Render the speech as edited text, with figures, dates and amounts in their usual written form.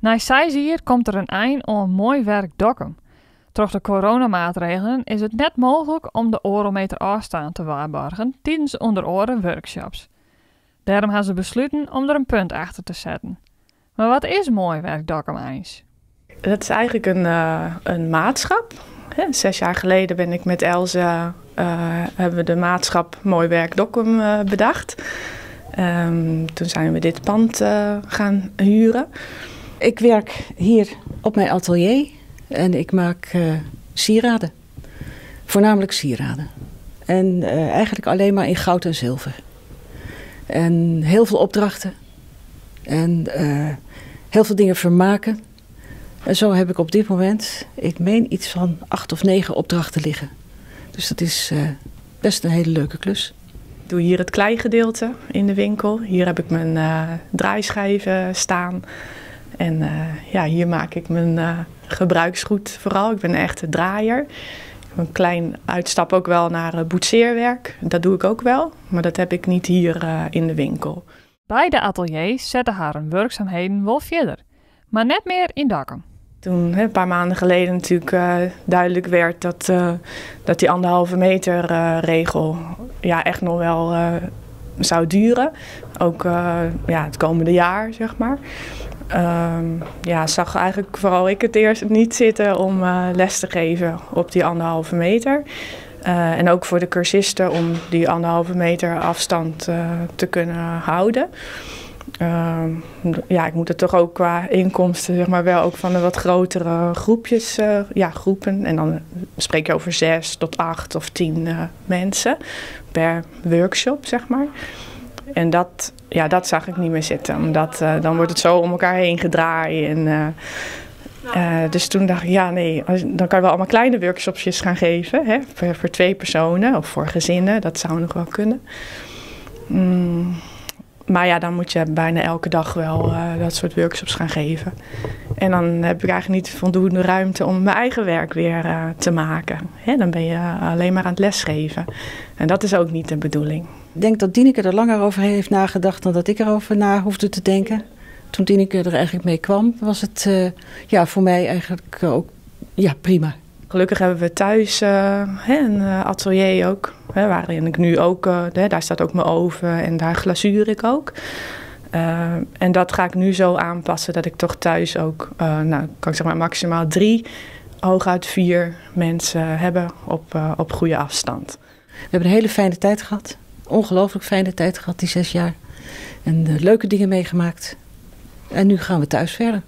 Nei seis jier komt der in ein oan Mooi Werk Dokkum. Troch de coronamaatregelen is it net mooglik om de oardel meter ôfstân te waarborgen tidens ûnder oare workshops. Dêrom ha se besluten om der in punt achter te setten. Mar wat is Mooi Werk Dokkum eins? Dat is eigenlijk een maatschap. 6 jaar geleden ben ik met Else, hebben we de maatschap Mooi Werk Dokkum bedacht. Toen zijn we dit pand gaan huren. Ik werk hier op mijn atelier en ik maak sieraden. Voornamelijk sieraden. En eigenlijk alleen maar in goud en zilver. En heel veel opdrachten. En heel veel dingen vermaken. En zo heb ik op dit moment, ik meen iets van acht of negen opdrachten liggen. Dus dat is best een hele leuke klus. Ik doe hier het kleigedeelte in de winkel. Hier heb ik mijn draaischijven staan. En ja, hier maak ik mijn gebruiksgoed vooral. Ik ben echt een draaier. Ik heb een klein uitstap ook wel naar boetseerwerk. Dat doe ik ook wel, maar dat heb ik niet hier in de winkel. Beide ateliers sette harren wurksumheden wol fierder, mar net mear yn Dokkum. Toen een paar maanden geleden natuurlijk duidelijk werd dat die 1,5 meter regel, ja, echt nog wel zou duren. Ook, ja, het komende jaar, zeg maar. Ja, zag eigenlijk vooral ik het eerst niet zitten om les te geven op die 1,5 meter. En ook voor de cursisten om die 1,5 meter afstand te kunnen houden. Ja, ik moet het toch ook qua inkomsten, zeg maar, wel ook van de wat grotere groepjes, ja, groepen. En dan spreek je over 6 tot 8 of 10 mensen per workshop, zeg maar. En dat, ja, dat zag ik niet meer zitten. Omdat dan wordt het zo om elkaar heen gedraaid. En dus toen dacht ik, ja nee, dan kan je wel allemaal kleine workshopjes gaan geven. Hè, voor twee personen of voor gezinnen, dat zou nog wel kunnen. Maar ja, dan moet je bijna elke dag wel dat soort workshops gaan geven. En dan heb ik eigenlijk niet voldoende ruimte om mijn eigen werk weer te maken. Hè, dan ben je alleen maar aan het lesgeven. En dat is ook niet de bedoeling. Ik denk dat Dineke er langer over heeft nagedacht dan dat ik erover na hoefde te denken. Toen Dineke er eigenlijk mee kwam, was het ja, voor mij eigenlijk ook, ja, prima. Gelukkig hebben we thuis een atelier ook. Hè, waarin ik nu ook, daar staat ook mijn oven en daar glazuur ik ook. En dat ga ik nu zo aanpassen dat ik toch thuis ook, nou, kan ik zeg maar maximaal drie, hooguit vier mensen hebben op goede afstand. We hebben een hele fijne tijd gehad. Ongelooflijk fijne tijd gehad, die 6 jaar. En leuke dingen meegemaakt. En nu gaan we thuis verder.